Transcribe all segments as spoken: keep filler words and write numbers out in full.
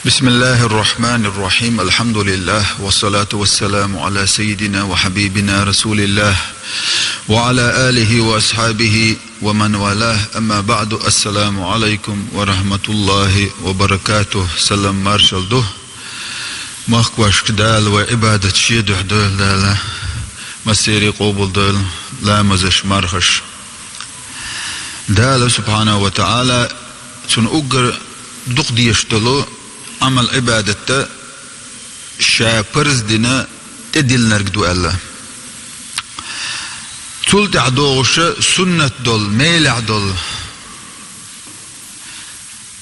بسم الله الرحمن الرحيم. الحمد لله، والصلاة والسلام على سيدنا وحبيبنا رسول الله، وعلى آله وأصحابه ومن والاه. أما بعد. السلام عليكم ورحمة الله وبركاته. Салам-маршалла ду. Махкошка Дала вай Ӏибадат шен духьа дойла Дала. Массерий къобал дойла ламазаш, мархаш. Дала субхьанаху ва таӀала цунна уггар дукха дезаш долу Ӏамал-Ӏибадат ша парз дина тӀедиллинарг ду аьлла. Цул тӀаьхьа догӀуша суннат долу, мелехь долу,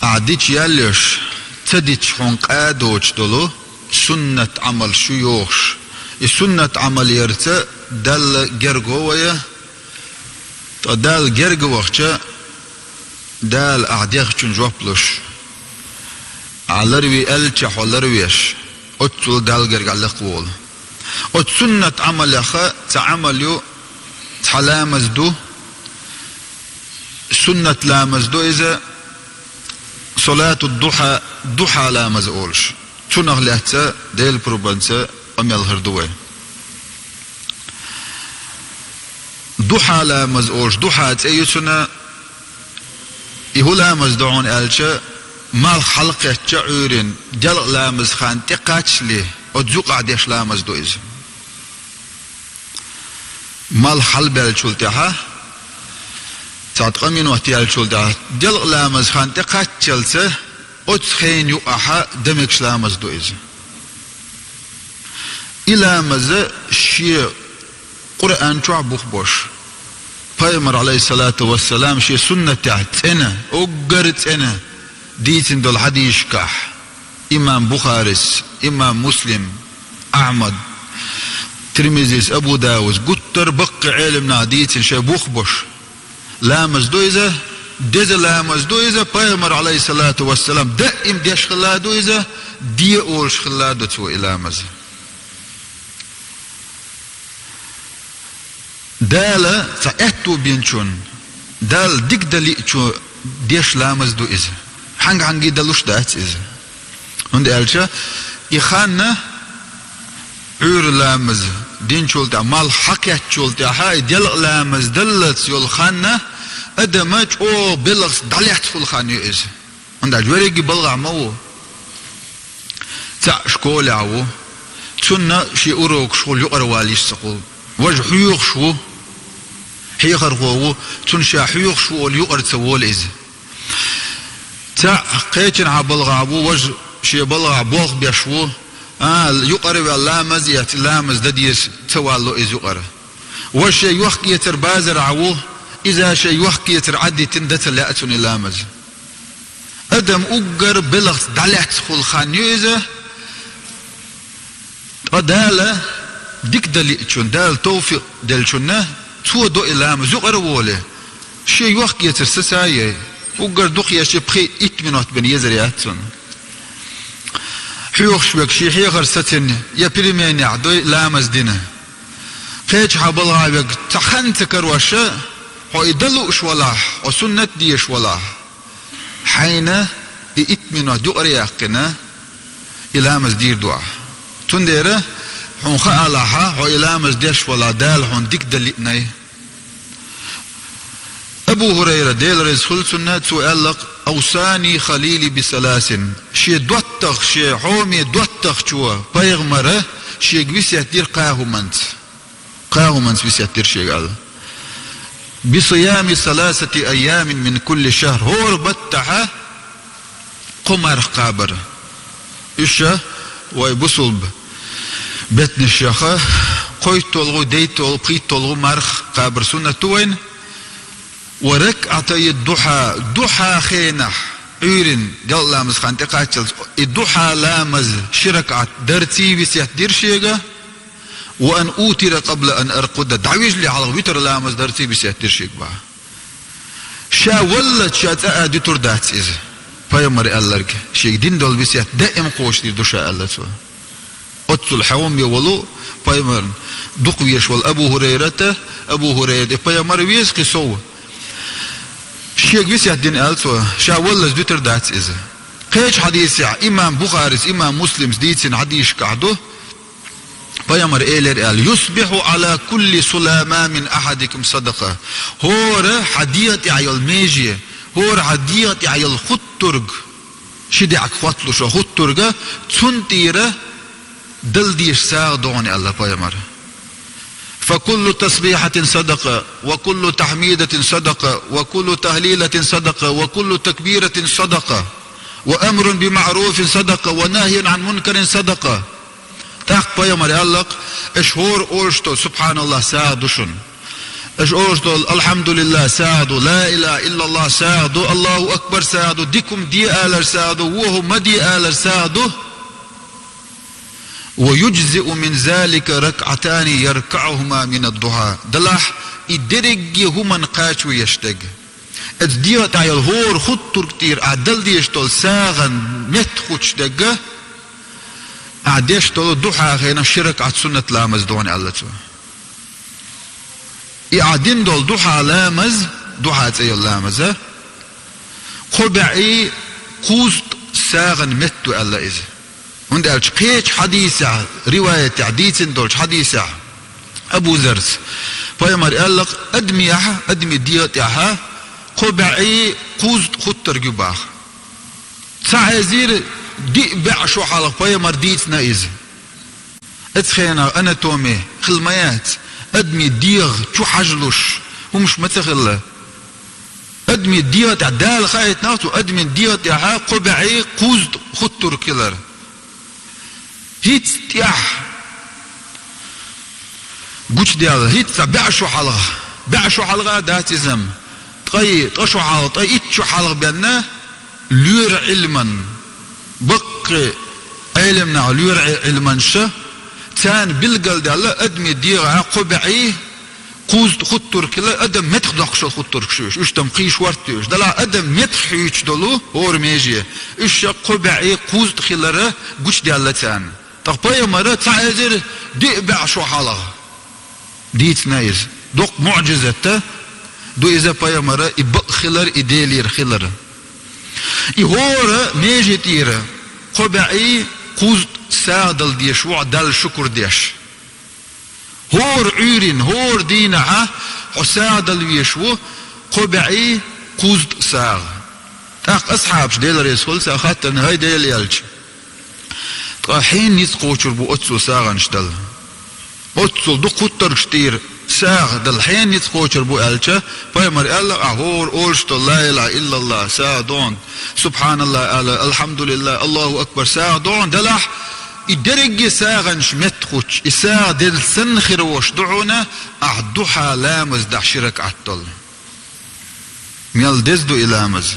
ахь дича ял еш, ца дича хьуна къа доцуш долу суннат Ӏамалш ю йохуш. И суннат Ӏамал ярца Далла герга ву вай, ткъа Далла герга вахча, Дала ахь дехначун жоп луш. Ахь ларве аьлча, хьо ларвеш, оццул Далла гергахь лакхаволу. Оцу суннат Ӏамалеха цхьа Ӏамал ю, цхьа ламаз ду, суннат ламаз ду иза, салату духьа, духьа ламаз олуш. Цунах лаьцна Делан пурбанца къамел хир ду вай. Духьа ламаз олуш, духьа цӀе ю цунна, и хӀун ламаз ду хьуна аьлча, малх хьалакхеттача Ӏуьйренна, делкъа ламаз хан тӀекхаччале, оцу юкъахь деш ламаз ду иза. Малх хьалабаьллачул тӀаьхьа, цхьа ткъа минот яьллачул тӀаьхьа, делкъа ламаз хан тӀекхаччалца, оцу хенан юкъахьа дан мегаш ламаз ду иза. И ламаз шен Къуръан чохь бух бош. Пайхамар, Ӏалайхиссалату вассалам, шен суннатехь цӀена, уггар цӀена дийцина долу хьадисашкахь, имам Бухарис, имам Муслим, Ахьмад, Тирмизис, Абу Давудс, гуттар а баккхий Ӏеламнаха дийцина шайн бух бош. Ламаз ду иза, деза ламаз ду иза, Пайхамар, Ӏалайхиссалату вассалам, даим деш хилла ду иза, де олуш хилла ду цо и ламаз. Дала цхьа аьтту бинчун, Далла дика дан лиъчо деш ламаз ду иза. Хьанга-хьанга далуш дац иза. ХӀунда аьлча и ханна, Ӏуьйра ламаз динчул тӀаьхьа, малх хьакхеттачул тӀаьхьа, и делкъа ламаз даллалц йолу ханна, адама чӀогӀа белхаца дӀалецхула хан ю иза. ХӀунда аьлча верриге балгӀахь ма ву. Цхьаъ школехь ву, цунна шен урокаш хуьлу, юкъара вала йиш ца хуьлу. Важа хьоьхуш ву, хьехархо ву, цунна ша хьоьхуш ву олу юкъара ца волу иза. Цхьаъ кхечанхьа балгӀахь ву, важа шен балгӀахь болх беш ву, а, юкъара ваьлла ламаз эцна, ламаз дан деза ца валло иза юкъара. Важа шен йохк-эцар базарахь ву, иза шен йохк-эцар Ӏадитина дан ца лаьа цунна и ламаз. Адам уггар белхаца дӀалецхула хан ю иза, ткъа Дала дика дан лиъчунна, Дала тавфикъ деллачунна, цо до и ламаз юкъара а волий. Шен йохк-эцар сацай, уггар дукха еш пхи-итт минот бен езар яц цунна. Хьоьхуш верг шен хьехар сацийна, я переменехь дой ламаз дина. Кхечанхьа балгӀахь верг цхьа хан ца карош, хьо и дан лууш валахь, хьо суннат дезаш валахь, хьайна и итт минот юкъара яьккхина, и ламаз дийр ду ахь. Цундела хьуна хаалахь, хьо и ламаз деш валахь, Дала хьуна дика дан лиънай. Абу ХӀурайра, Дела реза хуьлу цунна, цо аьлла-кх: «Авсани халили би саласин». Шен доттагӀа, шен хьоме доттагӀчо, пайхамара, шега весет дира кхаа хӀуманца. Кхаа хӀуманца весет дира шега аьлла: «Би сиями саласати айямин мин кулли шахр». ХӀора баттахьа кхо марха кхабар. Уьш вай бусулба беттанашкахь кхойтталгӀа, дейтталгӀа, пхийтталгӀа марха кхабар суннат ду вайна. «Ва ракаӀатайи духьа», духьа хенахь, Ӏуьйрин делкъа ламаз хан тӀекхаччалц, и духьа ламаз ши ракаӀат дарций весет дира шега. «Ва ан утира къабла ан аркъуда», дӀавижале хьалха витр ламаз дарций весет дира шега боху. Ша валлалц ша цӀа а дуьтур дац иза. Пайхамара аьлларг, шега дина долу весет даим кхочушдийр ду ша, аьлла цо. Оццул хьоме волу пайхамарна дукха везаш волу Абу ХӀурайрата, Абу ХӀурайрата и пайхамар веза кхин сов. Шега весет дина, аьлла цо, ша валлалц дуьтур дац иза. Кхечу хьадисехь, имам Бухарис, имам Муслимс дийцина хьадисашкахь ду, пайхамар элира аьлла: «Юсбиху ала кулли сулама мин ахадикум садакъа». ХӀора хьан дегӀа тӀехь йолу меже, хӀора хьан дегӀа тӀехь йолу хуттург, ши даьӀахк хотталуш хуттург, цунна тӀера дала дезаш сагӀа ду хьуна аьлла пайхамар. «Фа куллу тасбихьатин садакъа, ва куллу тахьмидатин садакъа, ва куллу тахлилатин садакъа, ва куллу такбиратин садакъа, ва амрун би маъруфин садакъа, ва нахьйун Ӏан мункарин садакъа». ТӀаккха пайхамар аьлла-кх: «Аша хӀора олуш долу субхьаналлахӀ сагӀа ду шуна. Аша олуш долу алхьамдулиллахӀ сагӀа ду, ла илахӀа иллаллахӀ сагӀа ду, Аллаху акбар сагӀа ду, дика хӀума де алар сагӀа ду, вон хӀума ма де алар сагӀа ду». «Ва юджзиу мин залика ракъатани яркаӀухума минад-духьа». Делахь, и дерриге хӀуманна кхачо еш дерг. Оцу дегӀа тӀехь йолу хӀора хуттург тӀера ахь дала дезаш долу сагӀан метта хуттуш дерг, ахь деш долу духьа хенахь ши ракаӀат суннат ламаз ду хьуна аьлла цо. И ахь дина долу духьа ламаз, духьа цӀе йолу ламаз, кхо бӀе кхузткъа сагӀан метта ду аьлла иза. ХӀунда аьлча кхечу хьадисехь, риваятехь, дийцина долчу хьадисехь Абу Заррас, пайхамар аьлла-кх: «Адамехь, адамийн дегӀа тӀехь кхо бӀе кхузткъа хуттург ю», – боху. Цхьа эзар диъ бӀе шо хьалха пайхамар дийцина иза. Оцу хенахь анатоми хилла ма яц, адамийн дегӀан чу хьажалуш хӀумаш ма ца хилла. Адамийн дегӀа тӀехь, Дала хаийтина цу адамийн дегӀа тӀехь кхо бӀе кхузткъа хуттург хилар. ХӀинца тӀехь гучудаьлла, хӀинца бӀе шо хьалха, бӀе шо хьалха а дац иза-м, ткъе, ткъа шо хьалха, ткъе итт шо хьалха бен лоьрийн Ӏилман, баккхий Ӏелам нах, лоьрийн Ӏилманчаш, царна билгалдаьлла адамийн дегӀан кхо бӀе кхузткъа хуттург хилар, адам метах доккхуш долу хуттургаш ю уьш, уьш тӀом кхийсуш ду уьш. Делахь адам метах хьуьйцуш долу хӀора меже, уьш ша кхо бӀе кхузткъа хилар гучудаьлла царна. ТӀаккха пайхамара цхьа эзар диъ бӀе шо хьалха дийцина иза. Доккха муӀжизат ду иза пайхамара, и бакъ хилар, и Делера хилар. И хӀора меже тӀера кхо бӀе кхузткъа сагӀа дала дезаш ву хьо Далла шукур деш. ХӀора Ӏуьйрина, хӀора дийнахьа хьо сагӀа дала везаш ву кхо бӀе кхузткъа сагӀа. ТӀаккха асхьабаш, Дела реза хуьлда царна, хаттарна: «ХӀай Делан элча, ткъа хьенан ницкъ кхочур бу оццул сагӀанаш дала? Оццул дукха хуттургаш тӀера сагӀа дала хьенан ницкъ кхочур бу?» – аьлча, пайхамара аьлла: «Ахь хӀора олуш долу ла илахӀа иллаллахӀ сагӀа ду хьуна, субхьаналлахӀ ала, алхьамдулиллахӀ, Аллаху акбар сагӀа ду хьуна, делахь, и дерриге сагӀанаш метта хуттуш, и сагӀа делла санна хир волуш ду хьуна ахь духьа ламаз дахь ши ракаӀат долу». Мел деза ду и ламаз.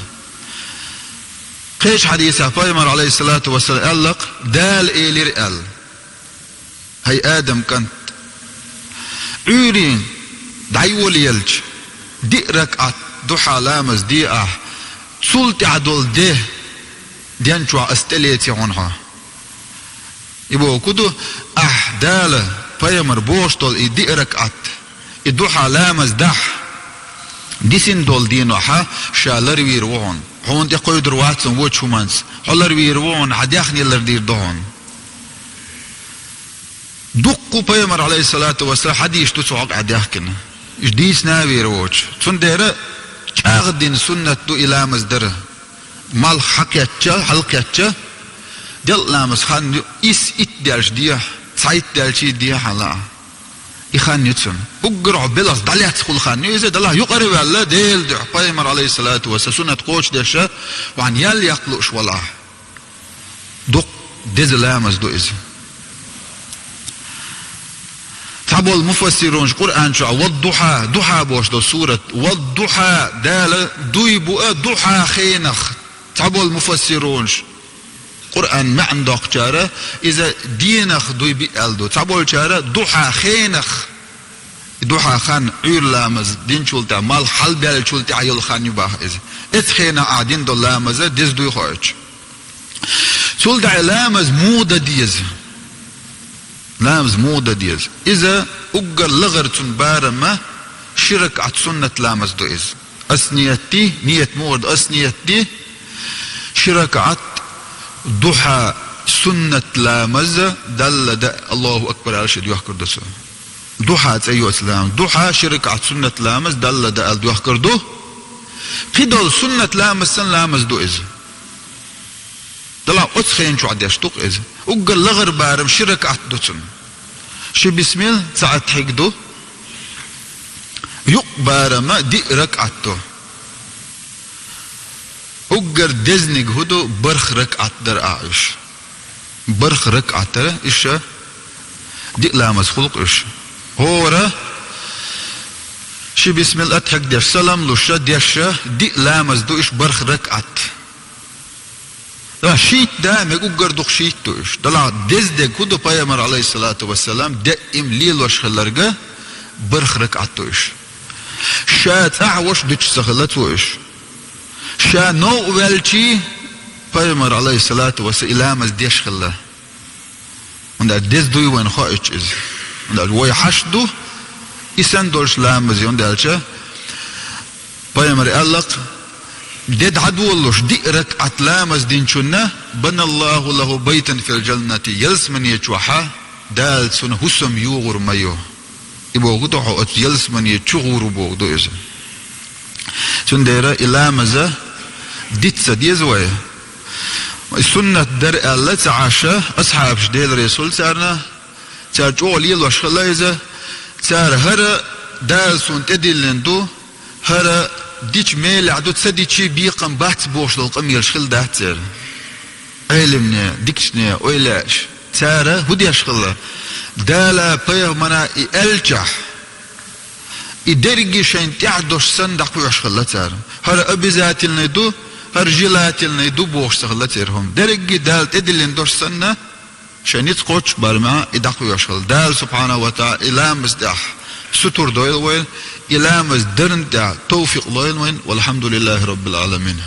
Кхечу хьадисехь пайхамара, Ӏалайхиссалату вассалам, аьлла-кх: «Дала элира», – аьлла: «ХӀай Адам кӀант, Ӏуьйрина дӀайолаелча, диъ ракаӀат духьа ламаз де ахь, цул тӀаьхьа долу де ден чохь ас тӀелеци хьуна хьо». И бохург ду, ахь Дала, пайхамара бохуш долу и диъ ракаӀат, и духьа ламаз дахь, дисина долу дийнахьа ша ларвийр ву хьуна. Хьуна тӀе кхуьйдур вац хьуна вочу хӀуманца. Хьо ларвийр ву хьуна, хьан даьхни лардийр ду хьуна. Дуккха пайхамара, Ӏалайхиссалату вассалам, хьадисаш ду цу хьокъехь даьхкина. Уьш дийцина а вийр воцуш. Цундела чӀагӀдина суннат ду и ламаз дара. Малх хьакхетча, хьалакхетча, делкъа ламаз хан ю, исс итт даьлча дехьа, цхьайтта даьлчий дехьа лаа. И хан ю цунна. Уггар хьо белхаца дӀалецна хула хан ю иза, делахь юкъара а ваьлла, Делан дуьхьа, пайхамара, Ӏалайхиссалату вассалам, суннат кхочушдеш, вайн ял яккха лууш валахь. Дуккха деза ламаз ду иза. Цхьаболу муфассирунаша Къуръан чохь «Вад-духьа», духьа бохуш долу сурат, «Вад-духьа», Дала дуй бу а духьа хенах. Цхьаболу муфассирунаша, Къуръан маьӀна доккхучара, иза денах дуй би аьлла ду. Цхьаболчара духьа хенах. И духьа хан Ӏуьйра ламаз динчул тӀаьхьа, малх хьалабаьллачул тӀаьхьа йолу хан ю боху иза. Оцу хенахь ахь дина долу ламаз деза дуй хоуьйтуш. Цул тӀаьхьа ламаз муха дан деза? Ламаз муха дан деза? Иза уггар лахара цунна барамма ши ракаӀат суннат ламаз ду иза. Ас ният ди, ният муха ду, ас ният ди, ши ракаӀат Духьа суннат ламаз Далла даа, Аллаху акбар аьлча доьхкар ду цо. Духьа цӀи йоцу ламаз. Духьа ши ракаӀат суннат ламаз Далла даа аьлла доьхкар ду. Кхидолу суннат ламаз санна ламаз ду иза. Далла оцу хенчохь деш ду-кх иза. Уггар лахара барам ши ракаӀат ду цунна. Ши бисмил, цхьаъ атхьиг ду. Юкъ барама диъ ракаӀат ду. Уггар дезниг хӀун ду, барх ракаӀат дара ахь уьш. Барх ракаӀат дара, иша диъ ламаз хуьлу-кх уьш. ХӀора ши бисмил атхьиг деш, салам луша, деша, диъ ламаз ду уьш барх ракаӀат. Ткъа шийтта да, мега уггар дукха шийтта ду уьш. Далла дездег хӀун ду, пайхамар, алейхиссалату вассалам, даим лелош хилларг барх ракаӀат ду уьш. Ша цӀахь волуш дуьтуш ца хилла цо уьш. Ша новкъа ваьлчий, пайхамар, алейхиссалату вассалам, и ламаз деш хилла. ХӀунда аьлча деза дуй вайна хоуьйтуш иза. ХӀунда аьлча вай хьашт ду, и санна долуш ламазе, хӀунда аьлча пайхамар аьлла-кх, де дӀадолалуш диъ ракаӀат ламаз динчунна, «Баналлаху лаху байтан фил джаннати», ялсамани чохь Дала цунна хӀусам йогӀур ма ю. И бохург ду хьо оцу ялсамани чу гӀур ву бохург ду иза. Цундела и ламаза диц ца деза вай. И суннат дара аьлла ца Ӏаш, асхьабаш, Дела реза хуьлда царна, цара чӀогӀа лелош хилла иза, цара хӀара Дала суна тӀедиллина ду, хӀара дича мелехь ду, ца дичий бекхам бац бохуш долу къамелаш хилла дац церан. Ӏелимне, дикачне, ойла еш. Цара хӀун деш хилла? Дала, пайхамара и аьллачохь, и дерриге шайна тӀехь долуш санна дӀакхоьхьуш хилла цара. ХӀара обязательный ду, хӀара желательный ду бохуш ца хилла церан хӀума. Дерриге Дала тӀедиллина долуш санна, шайн ницкъ кхоччуш барамехь и дӀакхоьхьуш хилла. Дала, субхьанаху ва тааля, и ламаз тӀехь сутур дойла вайна, и ламаз дарна тӀехь тавфикъ лойла вайна. Валхьамдулиллахи роббил Ӏаламин.